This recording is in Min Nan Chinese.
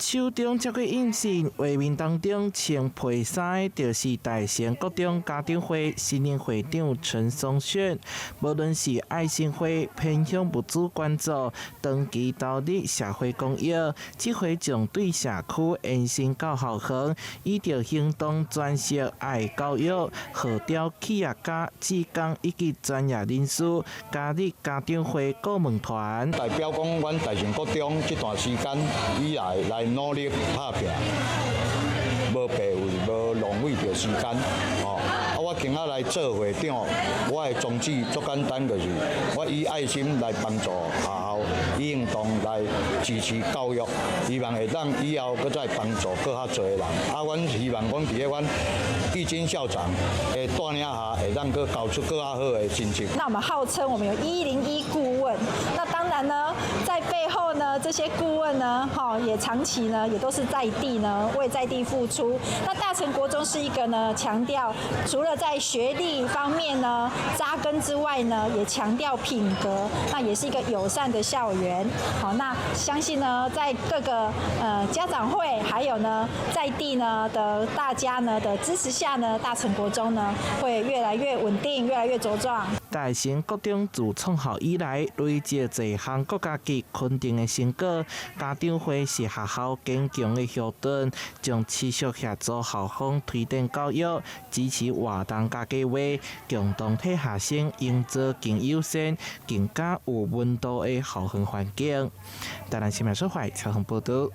手中接過印信，畫面當中穿皮衫的，就是大成國中家長會新任會長陳松炫。無論是愛心會偏鄉物資捐助，長期投入社會公益，這回將對社區延伸到校園，以著行動詮釋愛教育，號召企業家、志工以及專業人士加入家長會顧問團。代表講，阮大成國中這段時間以來來努力拍拚，無白費，無浪費著時間，吼。啊，我今仔來做會長，我的宗旨足簡單，就是我以愛心來幫助學校，以行動來支持教育，希望會當以後閣再幫助閣較濟人。啊，阮希望講佇咧阮義金校長的帶領下，會當閣交出閣較好的成績。那我們號稱我們有101顧問，那當然呢，在背後呢，這些顧問呢，哈，也長期呢，也都是在地呢，為在地付出。那大成國中是一個呢，強調除了在學歷方面呢扎根之外呢，也強調品格，那也是一個友善的校園。好，那相信呢，在各個家長會，還有呢在地呢的大家呢的支持下呢，大成國中呢會越來越穩定，越來越茁壯。大成國中自創校以來，累積濟項國家級肯定的成果。家長會是學校堅強的後盾，將持續協助校方推展教育，支持活動佮計畫，共同替學生營造更友善、更加有溫度的校園環境。台南新聞小懷採訪報導。